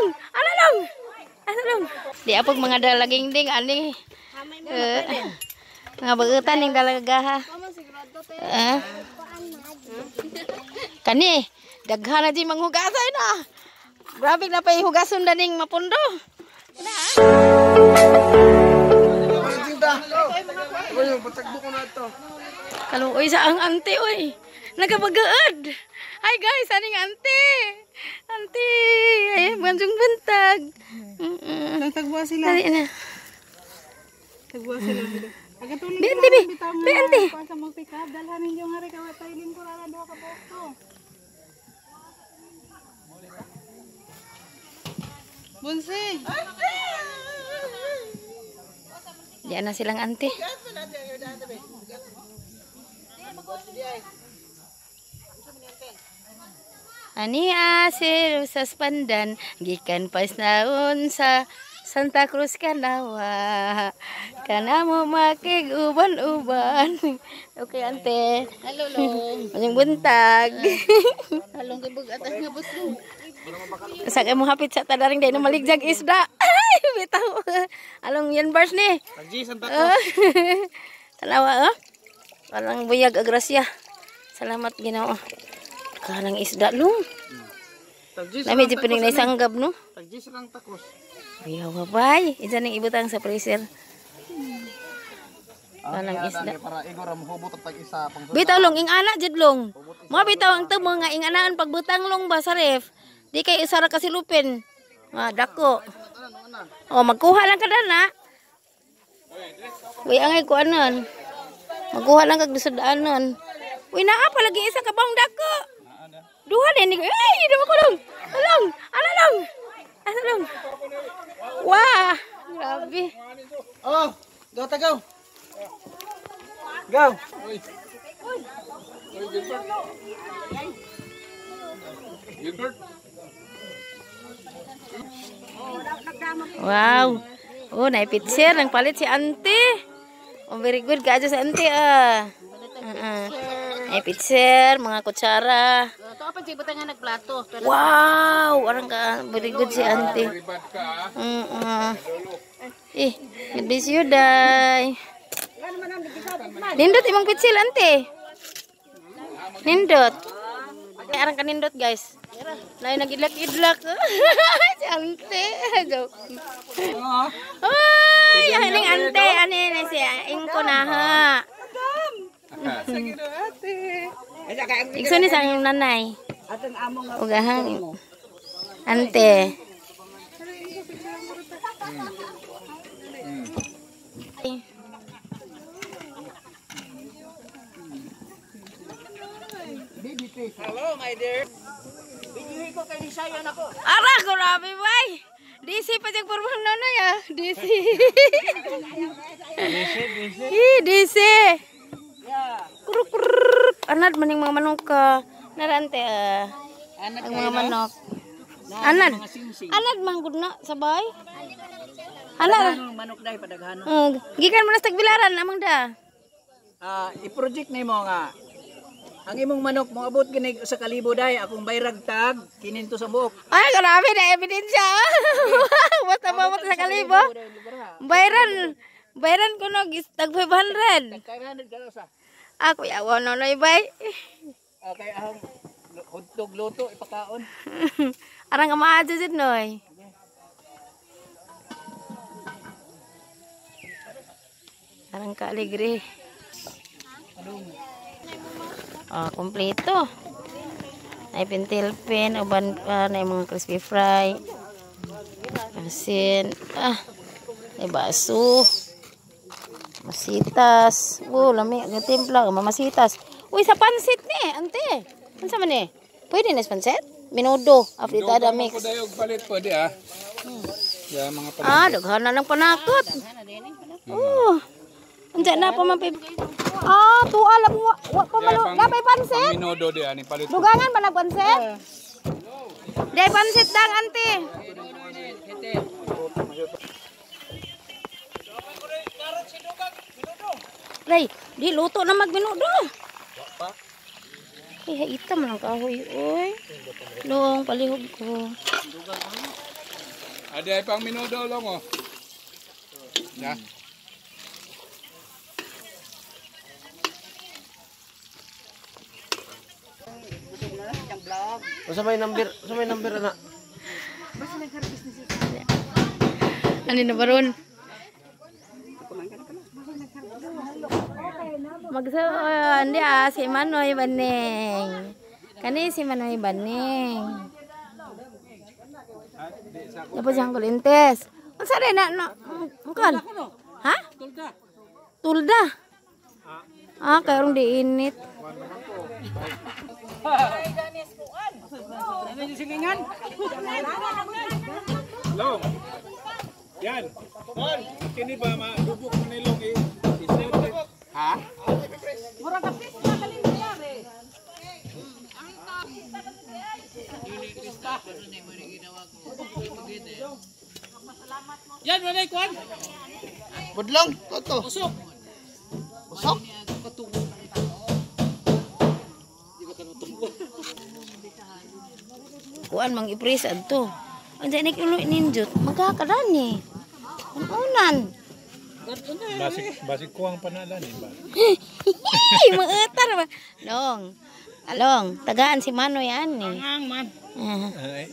Along! Ano long? Ano long? Di apog mga dalaging ding ani. Mga bagutan ning dalagaha. Kani, daghan na di manghugasay na. Grabe na pa hugason na ning mapundo. Kaluoy sa ang ante oy. Nagabagaad. Hi guys, aning ante. Ante, ay banjong buntag. Tagwa sila. Dali na. Tagwa sila. Bi ante bi. Bi ante. Sa mo pick up dalhan ninyo nga rin kawatay lingkurara duha ka buok. Bunsi. Diyan na silang ante. Ani asir sa Spandan gikan pas naon sa Santa Cruz Kanawa. Kanamo makig uban-uban. Okay ante. Hello long. Manyang buntag. Halong kay bugat nga butlo. Sa kay mo hapit sa tadaring day na maligjag isda. Ay bitaw. Along yan bars ni. Tagji Santa Cruz. Tanawa ah. Parang buyag agrasya. Salamat Ginoo. Kanang isda long. Nami di pining naisanggab no. Tagji Santa Cruz. Ayaw bay. Isa ning ibutang sa freezer. Kanang isda. Para igor ang hubot at tag-isa pang Bitaw long ing ana jud long. Mo bitaw ang tumo nga ing anaan pagbutang long ba sa ref. Di kay isa ra ka silupin. Ah, dako. Oh, magkuha lang ka dana. Uy, angay kuanon. Magkuha lang kag sudaanon. Uy, naa pa lagi isa ka bang dako. Duha din ni. Ay, damo ko long. Along, ala long. Ano long? Wah, grabe. Oh, go ta go. Go. Gilbert. Wow. Oh, naipitser ang palit si ante. Oh, very good ka sa ante ah. Naipitser, mga kutsara. Ito pa si butang nga nagplato. Wow, arang ka, very good si ante. Eh, God bless you, day. Nindot imong pitsil ante. Nindot. Ay, arang ka nindot, guys. Nay nagidlak-idlak. Si ante. Joke. Ay, aning ante, ani ni si ingko na ha. Sige na ate. Igso ni sa ang nanay. Ugahang ante. Hello, my dear. Ara, grabe bay. DC pa siyang purmang nanay ah. DC. DC, DC. DC. Kuruk, kuruk. Anad maning mga manok ka. Narante ah. Ang mga manok. Anad. Anad manggod na sabay. Anad. Manok dai padaghanon. Gikan mo na sa tagbilaran amang da. I-project nimo nga ang imong manok moabot gani sa kalibo dai akong bayrag tag kininto sa buok. Ay, grabe na ebidensya. Basta maabot sa kalibo. Bayran. Bayran ko no tag 500. 500 ka sa. Ako yawa no noy bay. Kay ahong hotdog luto ipakaon. Arang ka maadyo jud noy. Arang ka alegre. Ah, kompleto. Ay pentil-pen, uban pa na mga crispy fry. Asin, ay baso. Masitas. Oh, lami ang timpla, mamasitas. Uy, sa pansit ni, ante. Unsa man ni? Pwede na sa pansit? Menudo, afritada mix. Dayog palit pwede ah. Ya mga palit. Ah, daghan na ng panakot. Oh. Unsa na pa man. Ah, tuwa lang wa pa malo. Dapay pansit. Menudo di ani palit. Dugangan ba nagpansit? Day pansit dang ante. Lay, di luto na magminudo. Ay, itam lang kahoy, oy. Long palihog ko. Adi ay pang minudo long oh. Ya. Usa may number, usa may number na. Ano na baron? Magsuon di si Manoy Baning. Kani si Manoy Baning. Tapos siyang kulintes. Unsa rin na no? Mukon? Ha? Tulda. Tulda. Ah, kayrong di init. Long. Yan. Kini ba madubok mo ni long eh. Ha? Mura ka pis na kalim niya. Yan, wala kuan. Budlong, toto. Usok. Usok. Kuan mang ipres adto. Unsa ni ulo ninjot? Magkakadani. Unan. Basik basik kuang panalan eh ba. Maetar ba? Long. Along, tagaan si Manoy ani. Ang man.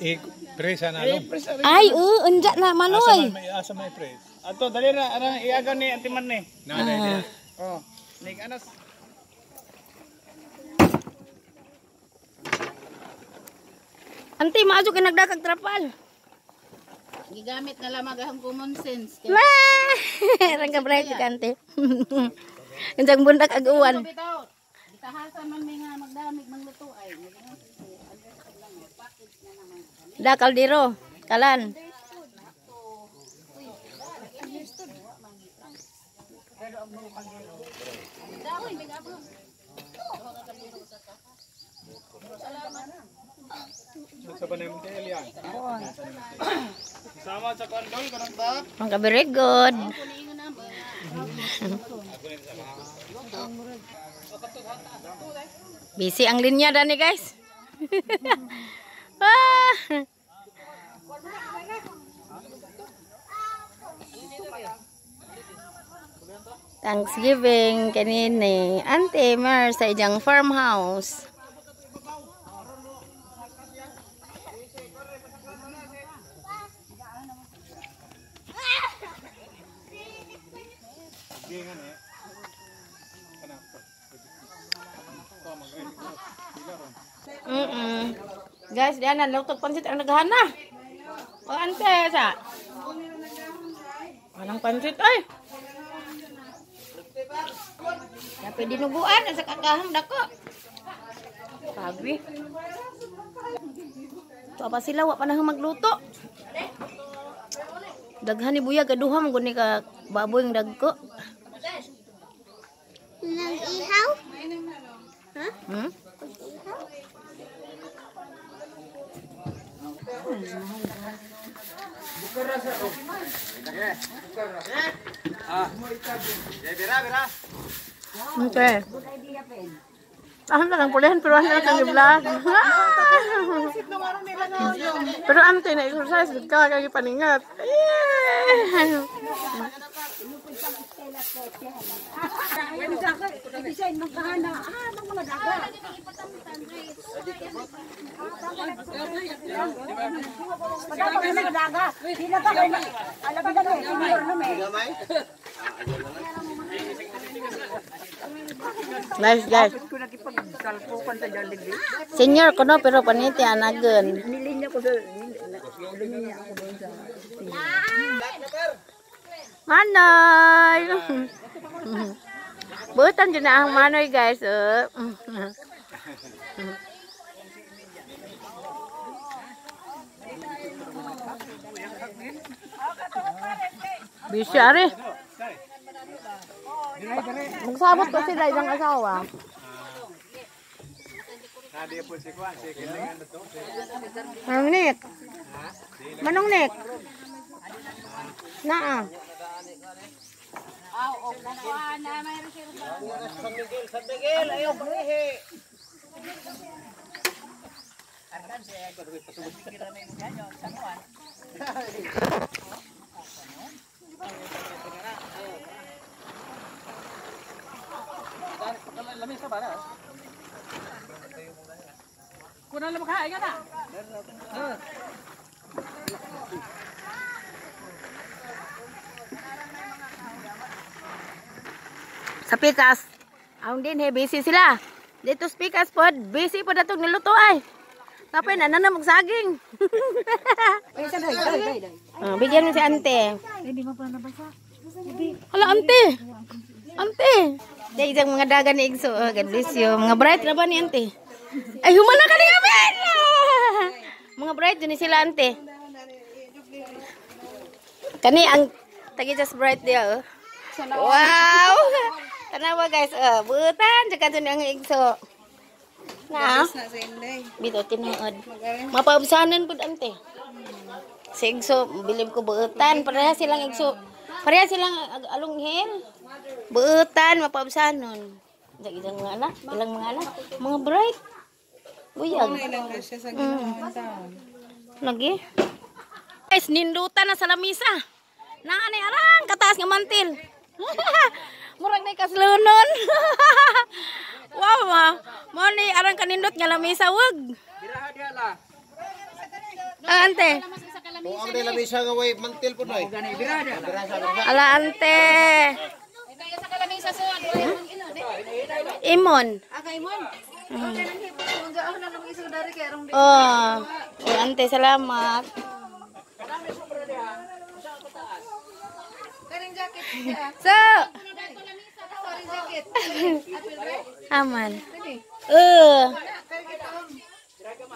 Eh presa na long. Ay, unja na Manoy. Asa may pres. Ato dali ra arang iagaw ni Antiman ni. Na na. Oh, nig anas. Ante, maajo kay nagdakag trapal. Gigamit na lamang ang common sense. Wah! Rangka break ka ante. Unjang bundak ag uwan. Bitaw. Bitahasan man may nga magdamig mangluto ay. Da kaldero, kalan. Sa banem yan. Sama sa kondol kanang ba? Ang very good. Busy ang linya dani guys. Ah! Thanksgiving kanini Ante Mer sa ijang farmhouse. Guys, diyan na lutog pansit ang naghana. O ante sa. Anong pansit ay? Dapat dinuguan sa kakahang dako. Pagi. Ito pa sila wa pa na magluto. Daghan ni buyag kaduha man gud ni ka baboy ng dagko. Nang ihaw? Hmm? Okay. Ahon lang pulihan pero ahon lang kang vlog. Pero ante na exercise gud ka kay paningat. Yeah. Guys, guys. Senior ko no, pero paniti anagen. Manoy. Butan dyan na ang Manoy, guys. Oh. Busy ari. Magsabot ko sila isang asawa. Manong Nick. Manong Nick. Naa. Kunan lang makain ka na. Sa pikas, ang din he busy sila. Dito sa pikas pod, busy pod atong niluto ay. Kapay na na magsaging. Oh, bigyan mo si ante. Hindi mo pa nabasa. Hala ante. Ante. Dahil isang mga dagan ni Igso. Oh, God bless you. Mga bright na ba ni ante? Ay, humana ka ni Amen! Mga bright, dun ni sila ante. Kani ang tagi just bright dia. Oh. Wow! Tanawa guys, oh, butan jud dun ang Igso. Na. Bito tinuod. Mapaubsanan pud ante. Si Igso, bilib ko buutan. Pareha silang Igso. Pareha silang alunghel. Buutan, mapaubsanon. Ilang mga anak, ilang mga anak, mga bright. Buyag. Lagi. Guys, nindutan na sa lamisa. Naanay arang kataas nga mantil. Murag na kaslunon. Wow, ma. Mo ni arang kanindot nga lamisa wag. Biraha diha la. Ah, ante. O ang lamisa nga way mantil po noy. Gani biraha diha la. Ala ante. Imon. Oh, oh ante salamat. So, aman.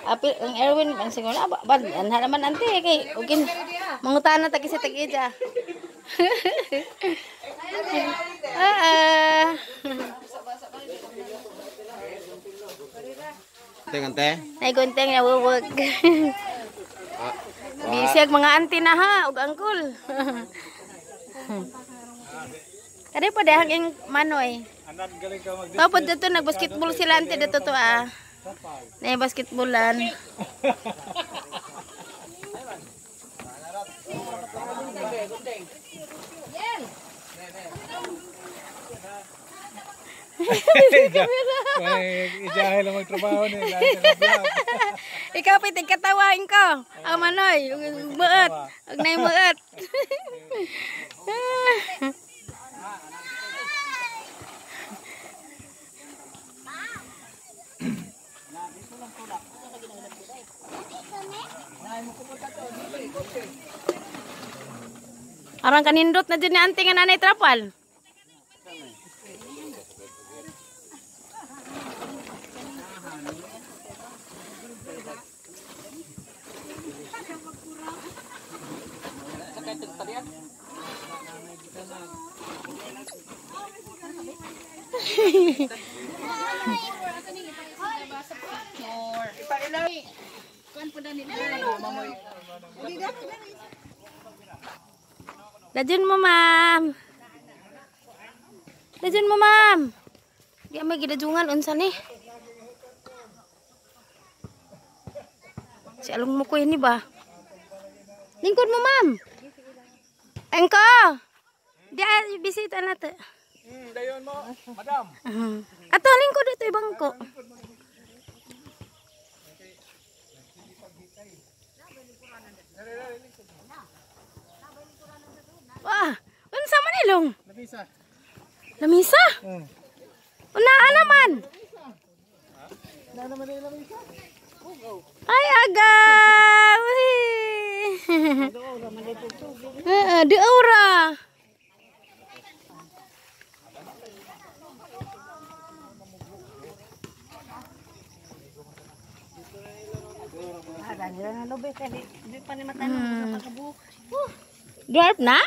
Apil ang Erwin ang siguro na ba anha naman ante kay ugin mangutana ta kasi tag-ija. Ah. Ante ante. Nay gunteng na wuwag. Bisag mga ante na ha ug angkol. Kari pa dahang ing manoy. Tapos dito nagbasketball sila ante dito to ah. Nay basketballan. Ijahe lang magtrabaho ni. Ikaw pa tigkatawain ko. Ang manoy, muot. Ug nay muot. Arang kanindot na dyan ni ante nga nanay trapal. Dajon mo, ma'am. Dajon mo, ma'am. Di may gidadungan unsa ni? Si along mo ko ini ba? Lingkod mo, ma'am. Engko. Di ay bisita na to. Dayon mo, madam. Ato lingkod ito ibangko. Wah, unsa man ilong? Lamisa. Lamisa? Unaan naman. Ay, aga. Di aura. Dwarf na?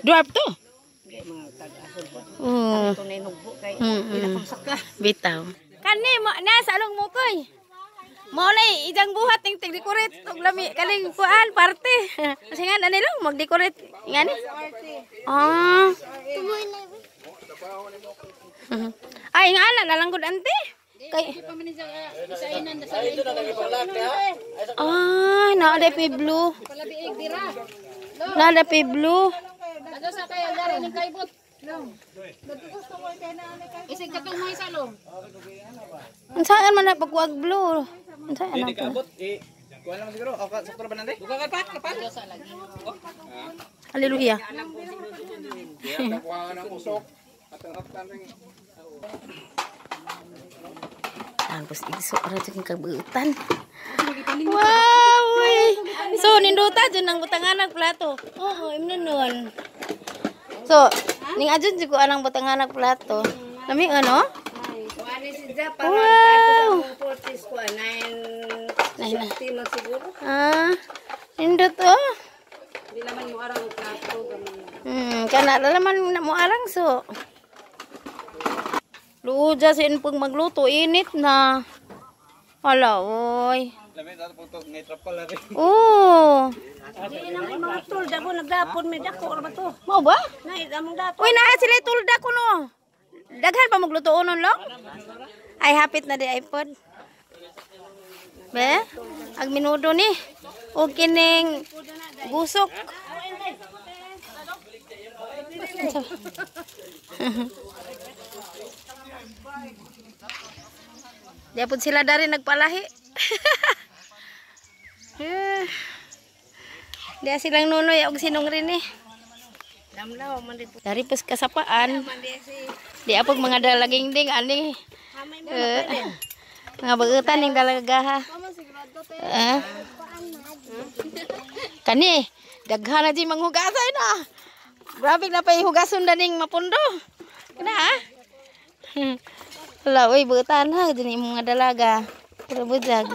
Dwarf to? Bitaw. Kani mo na sa along mukoy. Mo na ijang buhat ning tig-decorate og lami kaning kuan parte. Kasi nga ani lang mag-decorate ngani. Ah. Ay nga ana nalang gud ante. Kay ah, naa pa blue. Naa pa blue. Unsaan man na pagkuag blue? Unsaan na po? Kuha lang siguro. O, sakto ba nande? Hallelujah. Kaya kuha ng usok. At ang haptan rin. Tapos igso ra jud kabuutan. Wow! Uy. So nindota jud ang butangan plato. Oo, imnon nun. So, ning adjud jud ko anang butangan plato. Lami ano? Wow! Ah, nindot oh. Kana laman na mo arang so. Luja sa pag magluto, init na. Hala, oy. Oo. Di na may mga tulda ko nagdapon may dako ra ba to? Mao ba? Nay, among dato. Uy, naa sila tulda ko no. Daghan pa magluto unon long. Ay hapit na di iPod. Be? Ag minudo ni. O kining gusok. Di po sila dari nagpalahi. Di silang nunoy og sinong rin eh. Dari pos kasapaan. Di apog mga dalaging ding ani. Mga bagutan ning dalagaha. Kani daghan na di manghugasay na. Grabe na pa hugason na ning mapundo. Kana ah. Hala, oy, butan ha din imong mga dalaga. Pero bujag.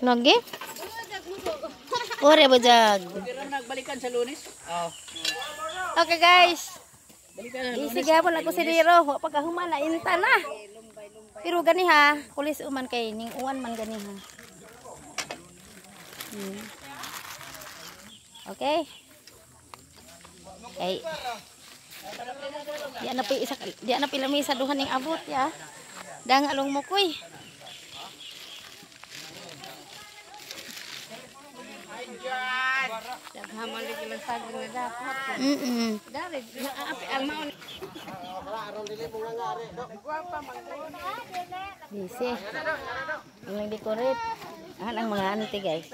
Nogi? Ore bujag. Pero nagbalikan sa Lunes. Oh. Okay guys. Easy gapon ako si Diro. Wa pa kahuman na inta na. Pero gani ha, kulis uman kay ning uwan man gani ha. Okay. Kay di na pa isa, di na pila may sa duha ning abot ya. Dang along mukoy. Daghaman lagi lang saging na dapat. Dari naapi ang maon. Busy. Ang decorate. Ang mga auntie guys.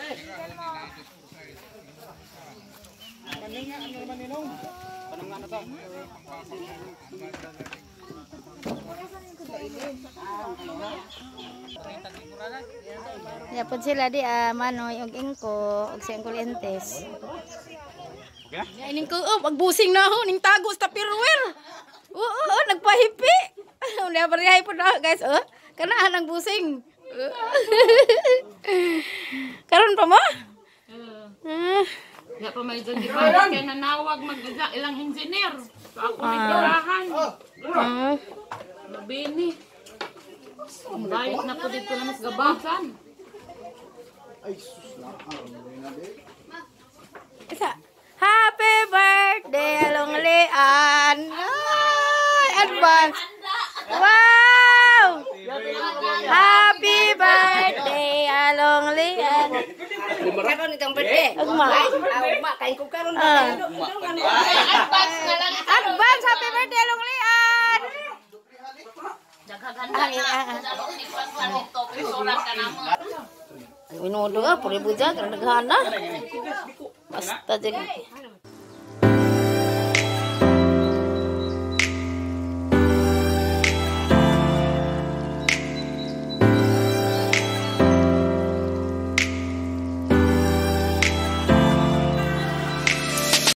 Yapon sila di manoy og ingko og siyang kuryentes. Ya ining ko oh, pagbusing na ho ning tago sa Tupperware. Oo, oh, nagpahipi. Unya barihay po na guys oh. Kanahan ang busing. Karon pa mo? Di pa may dyan di kaya nanawag mag ilang engineer. So ako may tirahan. Mabini. Bayot na po dito na mas gabasan. Isa. Happy birthday, Along Lian. Ay, advance. Wow! Happy birthday, Along Lian. Karon itong birthday. Ugma. Ugma kay ko karon. Advance na lang. Advance, happy birthday, Along Lian. Minudo ah, puri bujag, nagana. Basta jag.